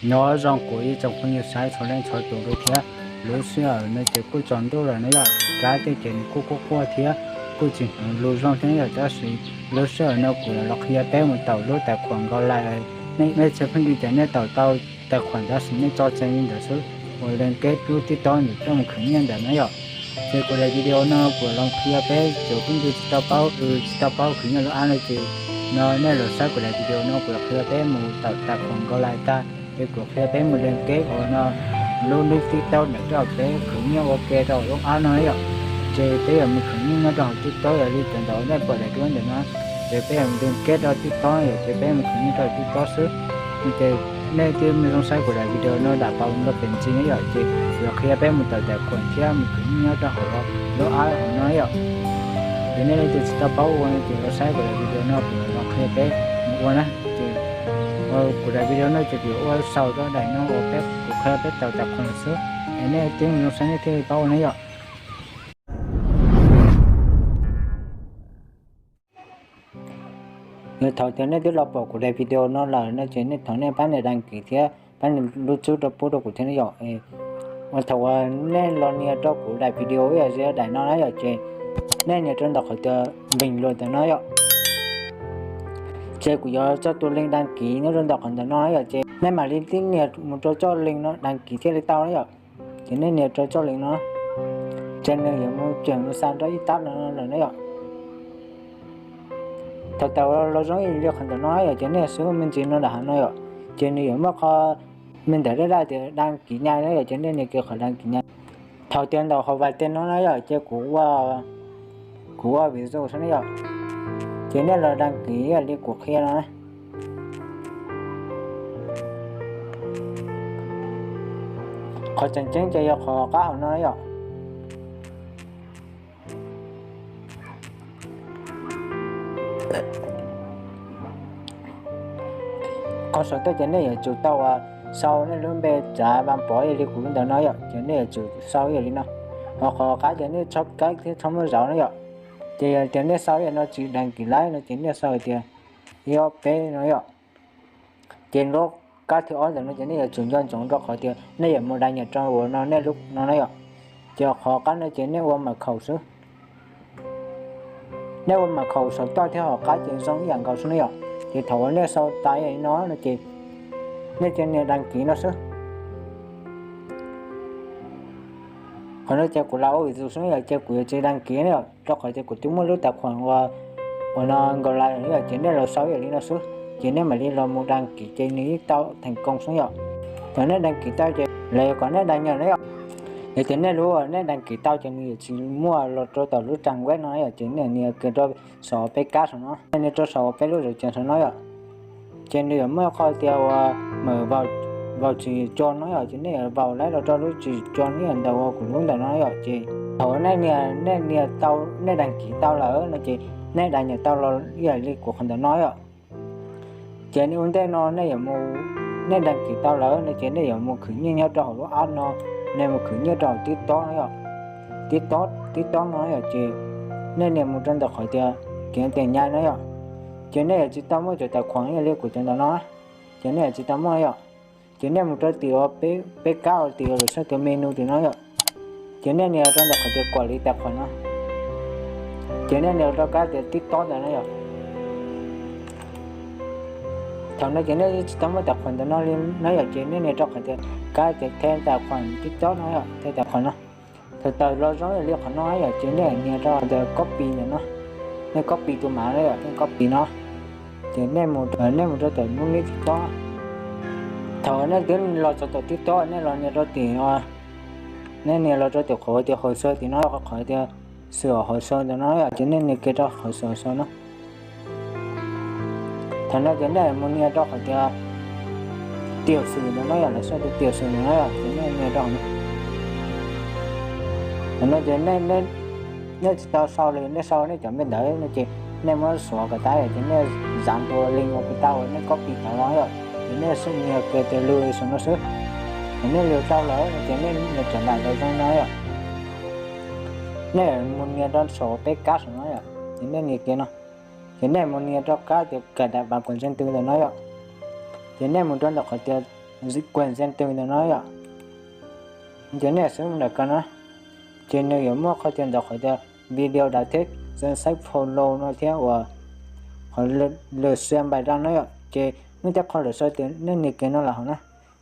Nyob zoo kuv ib tsoom phooj ywg saib txhua leej txhua tus thiab. Lub sij hawm no ces kuj tsaus ntuj lawm na yom, kab tej ces nws kuj quaj quaj thiab kuj tsis hnov lus zoo thiab yom, tab sis lub sij hawm no kuv yuav los qhia peb mus tawm lub tais khuam Nkaus Lais. Nej txhua phooj ywg ces nej tawm tau tais khuam tab sis nej tso tseg li ntawd xwb, ua leej keb lub tib tob ntawm coj mus khwv nyiaj ntawm na yom. Ces kuv daim video no kuv los qhia peb cov phooj ywg tsis tau paub, tsis tau paub khwv nyiaj lub app no ces no nej los saib kuv daim video no kuv los qhia peb mus tawm tais khuam Nkaus Lais tag. Ces kuv qhia peb mus leej keb uas no lub nick TikTok ntawm coj peb khwv nyiaj ua ke rau lub app no yom. Ces peb yuav mus khwv nyiaj nyob rau hauv TikTok yog li cov ntawd nej pom daim duab ntawm no, ces peb yuav mus leej keb rau TikTok yom, ces peb mus khwv nyiaj rau TikTok xwb. Ces nej twb mus zoo saib kuv daim video no dam pas ntau pem ntsis na yom, ces yuav qhia peb mus tawm tais khuam thiab mus khwv nyiaj nyob rau hauv lub app hauv no yom. Ces nej leej twg tsis tau paub ua no ces los saib kuv daim video no kuv los qhia peb mus ua na. Ces kuv daim video no ces kuv yuav ua xaus rau daim no uas peb, kuv qhia peb tawm tais khuam xwb, es nej twb mus zoo saib nej thiaj li paub ua na yom. Yog thaum tias nej twb los pom kuv daim video no lawm no ces nej thov nej pab nias đăng ký thiab pab nias lub tswb rau pub rau kuv thiab na yom. Uas thaum uas nej los nias rau kuv daim video ib yam li daim no na yom, ces nej nias rau ntawm qhov tias bình luận ntawm no yom. Ces kuv yuav tso tus link đăng ký nyob rau ntawm qhov ntawm no na yom, ces nej mam li tib nias mus rau txoj link no đăng ký thiaj li tau na yom. Ces nej nias rau txoj link no, ces nws yuav mus ceem mus xa rau ib tab no lawm na yom. Thaum tau los zoo ib yam li qhov ntawm no yom, ces nej xub me ntsis no nram hav no yom, ces nws yuav muaj qhov me ntawm daj daj tias đăng ký nha na yom, ces nej nias kiag qhov đăng ký nha. Thaum tias ntawm hauv vais tej no na yom, ces kuv ua, kuv ua ví dụ xwb na yom, ces nej los đăng ký ib yam li kuv qhia no. Qhov tseem ceeb ces yog qhov qab hauv no yom. Qhov saum toj ces nej yuav tsum tau sau nej lub npe tsav vas pov ib yam li kuv lub ntawm no yom, ces nej yuav tsum sau ib yam li no. Ho qhov qab ces nej txhob kaib thiab txhob muab zauv na yom. Ces yog tias nej sau ib yam no tsis đăng ký lawm no ces nej sau hais tias ib ob peb no yom. Ces lub kab thib ob ntawm no ces nej yuav tsum nco ntsoov rau qhov tias nej yuav mus đăng nhập rau uas no nej lub no na yom. Ces qhov qab no ces nej ua mật khẩu xwb. Nej ua mật khẩu saum toj thiab hauv qab ces zoo ib yam nkaus xwb na yom. Ces thaum uas nej sau tas li no no ces nej cia nias đăng ký no xwb. Qhov no ces kuv lam ua ví dụ xwb yom, ces kuv yuav tsis đăng ký na yom, rau qhov tias kuv twb muaj lub tais khuam uas, uas no Nkaus Lais yom, ces nej los sau ib yam li no xwb, ces nej mam li los mus đăng ký ces nws yeej tau thành công xwb yom. Thaum nej đăng ký tau ces lawv yuav kom nej đăng nhập na yom. Yog tias nej lub uas nej đăng ký tau ces nws yuav tsis muaj los rau tom lub trang web no yom, ces nej nias kiag rau saum peb kab saum no, nej nias rau saum peb lub zam cees saum no yom. Ces nws yuav muaj qhov tias uas mở vào, vào trình duyệt no yom, ces nej yuav vào lawm los rau lub trình duyệt no yom, ntawm uas kuv lub ntawm no yom. Ces thaum nej nias, nej nias tau, nej đăng ký tau lawm no ces nej đăng nhập tau los ib yam li kuv qhov ntawm no yom. Ces ua ntej no nej yuav mus, nej đăng ký tau lawm no ces nej yuav mus khwv nyiaj nyob rau hauv lub app no, nej mus khwv nyiaj rau hauv TikTok no yom. TikTok, TikTok no yom, ces nej nias mus rau ntawm qhov tias kiếm tiền nhanh no yom. Ces nej yuav tsis tau muaj cov tais khuam ib yam li kuv cov ntawm no, ces nej yuav tsis tau muaj yom. Ces nej mus rau tim uas peb kab uas tim uas lawv sau tias menu tim no yom. Ces nej nias rau ntawm qhov tias quản lý tài khoản no. Ces nej nias rau kab tias TikTok ntawm no yom. Thaum no ces nej tsis tau muaj tais khuam ntawm no li na yom, ces nej nias rau qhov tias kab tias thêm tài khoản TikTok no yom, thêm tài khoản no. Thaum tawm los zoo ib yam li qhov no yom, ces nej nias rau tias copy ntawm no. Nej copy tus mav no yom, nej copy no. Ces nej mus, nej mus rau tom lub nick TikTok. Thaum nej twb los txog tom TikTok nej los nias rau tim, nej nias los rau tim qhov tias hồ sơ tim no, qhov tias sửa hồ sơ ntawm no yom, ces nej nias kiag rau qhov sửa hồ sơ no. Thaum no ces nej mus nias rau qhov tias tiểu sử ntawm no yom, lawv sau tias tiểu sử ntawm no yom, ces nej nias rau no. Thaum no ces nej tsis tau sau li, nej sau nej cov npe ntawd no ces nej muab xuav kom tas yom, ces nej dán tus link uas kuv tau uas nej copy tau no yom, ces nej nias kiag tias lưu saum no xwb. Thaum nej lưu tau lawm no ces nej nias trở lại ntawm no yom. Nej mus nias rau saum peb kab saum no yom, ces nej nias kiag no. Ces nej mus nias rau kab tias cài đặt bảo mật riêng tư ntawm no yom. Ces nej mus rau ntawm qhov tias Kuv ntxiv twg ntawm no yom. Ces nej xub mus nram ko no, ces nws yuav muaj qhov tias ntawm qhov tias video detect, danh sách follow no thiab uas qhov lượt share bài đăng no yom. Ces muaj tej qho lawm sau tias nej nias kiag no los hauv na,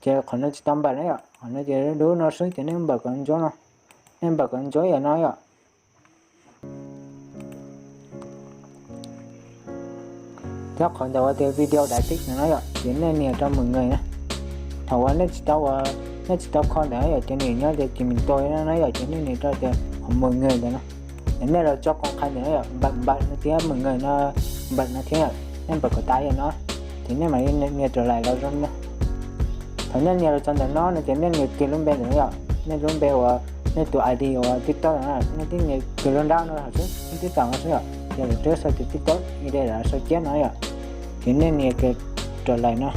ces qhov no tsis tau npawm na yom, qhov no ces dub no xwb ces nej npawm kom ntsuab no, nej npawm kom ntsuab yam no yom. Thiab qhov ntawm uas tias video detect no yom, ces nej nias rau mọi người na. Thaum uas nej tsis tau, nej tsis tau kho ntawm no yom, ces nws nyob tias chỉ mình tôi no yom, ces nej nias rau tias qhov mọi người ntawm no. Ces nej los tso công khai ntawm no yom, bạn, bạn no thiab mọi người no, bạn no thiab yom, nej npawm kom tas yam no, ces nej mam li nias trở lại los zoo no. Thaum nej nias los txog ntawm no no ces nej nias kiag lub npe ntawm no yom, nej lub npe uas nej tus I D uas TikTok no, nej tib nias kiag lub nrab no hauv xwb, nej tib taus no xwb yom, ces lawv twb sau tias TikTok I D lawv sau ciab no yom. Ces nej nias kiag trở lại no,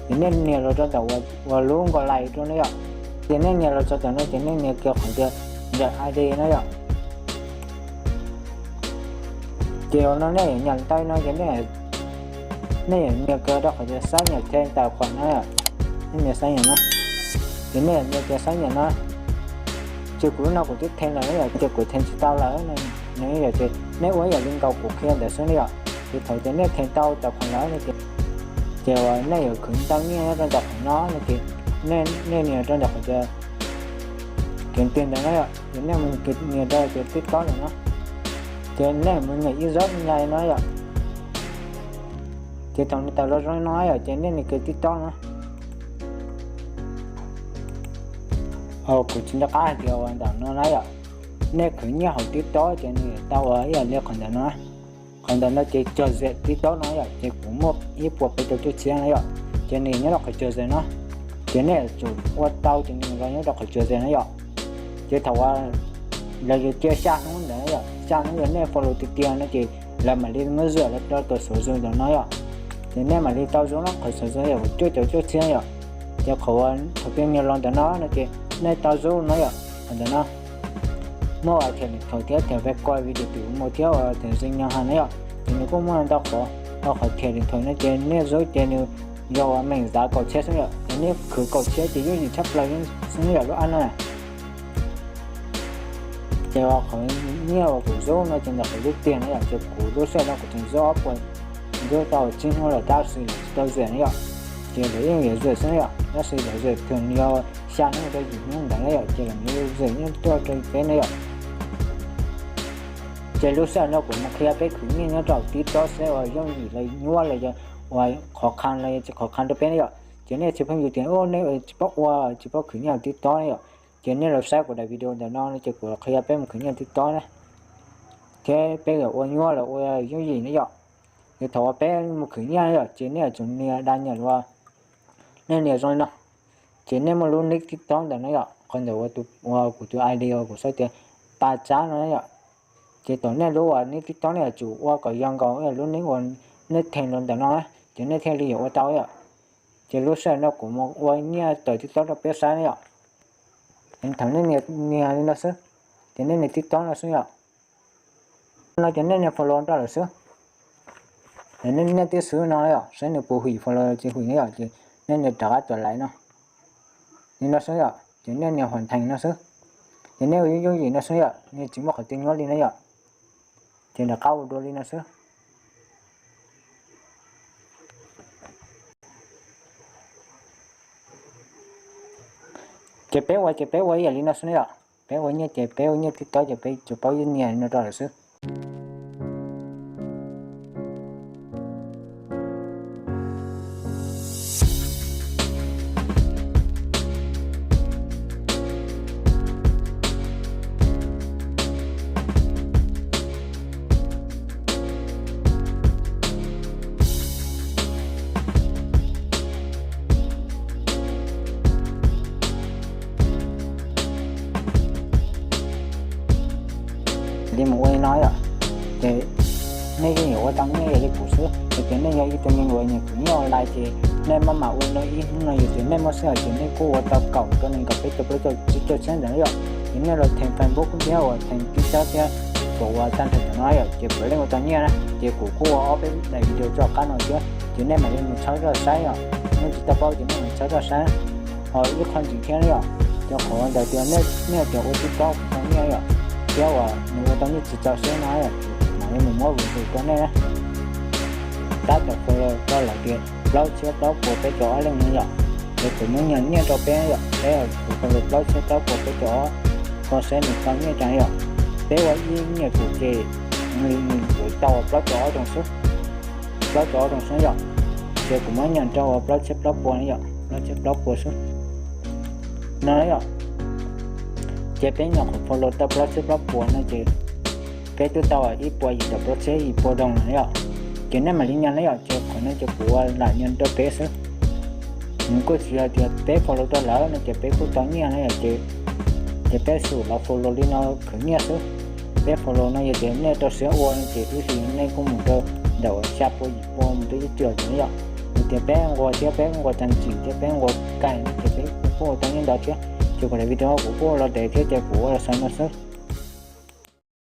ces nej nias los rau ntawm uas lub nkaus lais rau no yom. Ces nej nias los txog ntawm no ces nej nias kiag qhov tias nrawm I D no yom. Ces uas no nej yuav nyam ntawm no ces nej yuav nias kiag rau qhov tias xác nhận thêm tài khoản no yom. Nej nias xác nhận no, ces nej yuav nias kiag xác nhận no. Ces kuv lub no kuv twb thêm lawm yom, ces kuv thêm tsis tau lawm no yom, ces nej ua yam li nkaus kuv qhia ntawd xwb no yom. Ces thaum tias nej thêm tau tài khoản lawm no ces, ces uas nej yuav khwv tau nyiaj nyob rau ntawm qhov no no ces nej nias rau ntawm qhov tias kiếm tiền ntawm no yom, ces nej mus nias rau tias TikTok ntawm no, ces nej mus nias ib zaug nyais no yom. Ces thaum nws tawm los zoo no yom, ces nej nias kiag TikTok no. Kuv tsis nco qab hais tias uas ntawm no na yom, nej khwv nyiaj hauv TikTok ces nws tau ua ib yam li qhov ntawm no. Qhov ntawm no ces cog zem TikTok no yom, ces kuv muaj ib puas peb caug cuaj txhiab no yom, ces nws nyob rau qhov cog zem no. Ces nej yuav tsum ua tau ces nws los nyob rau qhov cog zem no yom. Ces thaum uas lawv yuav cia xya hnub ntawd yom, xya hnub yog nej follow tiag tiag no ces lawv mam li muab zam los rau tus số dư ntawm no yom. Ces nej mam li tau zoo na, qhov số dư yog cuaj caum cuaj txhiab yom. Ces qhov uas thaum peb nias los ntawm no no ces nej tau zoo no yom, qhov ntawm no muaj uas thẻ điện thoại thiab thẻ vé coi video mus thiab uas thẻ Zing ngân hàng no yom. Ces nws kuj muaj ntau qhov, ntau qhov thẻ điện thoại no ces nej zoo ces nws yog uas mem xav kaum txhiab xwb yom, ces nej khwv kaum txhiab ces yooj yim tshaj plaws xwb yom lub app no. Ces uas qhov nyiaj uas kuv zoo no ces ntawm qhov lub tiag no yom, ces kuv lub sij hawm no kuv tseem zoo ob puas, zoo tau tsib hnub lawm tab sis lawv tsis tau zam no yom. Ces lawv yeej yuav zam xwb yom, tab sis lawv zam thường yog xya hnub rau yim hnub ntawd na yom, ces lawv yuav zam yeej tuaj rau peb na yom. Ces lub sij hawm no kuv mus qhia peb khwv nyiaj nyob rau TikTok seb uas yooj yim los nyuaj los yog uas qhov qha los yog tsis qhov qha rau peb na yom. Ces nej tsis pheej yus tias nej tsis paub ua, tsis paub khwv nyiaj TikTok na yom, ces nej los saib kuv daim video ntawm no ces kuv qhia peb mus khwv nyiaj TikTok na, thiab peb yuav ua nyuaj los ua yooj yim na yom. Ces thaum uas peb mus khwv nyiaj na yom, ces nej yuav tsum nias đăng nhập los, nej nias zoo li no. Ces nej muaj lub nick TikTok ntawm no yom, qhov ntawm uas kuv tus I D uas kuv xav tias pa tsab no yom. Ces thaum nej lub uas nick TikTok nej yuav tsum ua kom yog nkaus lub nick uas nej theej los ntawm no na, ces nej thiaj li yuav ua tau yom. Ces lub sij hawm no kuv mus ua nyiaj tawm TikTok rau peb saib na yom. Thaum nej nias li no xwb, ces nej nias TikTok no xwb yom. No ces nej nias follow rau lawm xwb. Nej nias tib xwb no yom, saib nws puas hwm follow tsis hwm na yom, ces nej nias rov qab trở lại no. Li no xwb yom, ces nej nias hoàn thành no xwb. Ces nej ua yooj yim no xwb yom, nej tsis muaj qhov twg nyuaj li na yom. Ces rov qab ua dua li no xwb. Ces peb ua, ces peb ua ib yam li no xwb na yom. Peb ua nyiaj ces peb ua nyiaj TikTok ces peb tsuas paub nias li no rau lawm xwb. Li mus ua li no yom, ces nej yeej yuav ua tau nyiaj li kuv xwb. Yog tias nej yog ib tug neeg uas nyiam khwv nyiaj online ces nej maj mam ua no ib hnub no yom, ces nej muaj sij hawm ces nej kuj ua tau kaum rau nees nkaum peb caug plaub caug tsib caug txhiab ntawd yom. Ces nej los theej Facebook thiab uas theej TikTok thiab, kom uas tag nrho tam no yom, ces puav leej ua tau nyiaj na. Ces kuv kuj ua ob peb daim video rau qab no thiab, ces nej mam li mus tshawb zoj saib yom. nej tsis tau paub ces nej txhob txawj saib. Ho ib qho ntxiv thiab yom, cov qhov ntawd tias nej cov ua tsis tau tau nyiaj yom, thiab uas nws ua tau nyiaj tsis txaus siab no yom, ces kuv mam li mus muab video rau nej na. Tab tom follow tau lawm tias plaub txhiab plaub puas peb caug ob leej no yom, ces kuv muab nyeem nyiaj rau peb yom, peb kuv follow plaub txhiab plaub puas peb caug ob, koj saib nws tau nyiaj cas yom. Peb ua ib nyiaj kuv ces nws yuav tau plaub caug ob xwb, plaub caug ob xwb yom. Ces kuv muab nyeem rau uas plaub txhiab plaub puas yom, plaub txhiab plaub puas xwb no yom. Ces peb nyuam qhuav follow tau plaub txhiab plaub puas no ces peb twb tau ib puas yim caum plaub txhiab yim puas doos no yom. Ces nej mam li nyeem na yom, ces qhov no ces kuv ua lam nyeem rau peb xwb. Nws kuj tsis yog tias peb follow rau lawv no ces peb kuj tau nyiaj na yom, ces, ces peb xum los follow li no khwv nyiaj xwb. Peb follow no yog tias nej rau siab ua no ces ib hlis nej kuj mus rau ntawm xya puas yim puas mus rau ib txhiab no yom. Yog tias peb nquag thiab peb nquag txaj ntsim thiab peb nquag kaim no ces peb kuj ua tau nyiaj ntau thiab. Ces kuv daim video kuv kuj los ntev thiab ces kuv ua los xaus no xwb.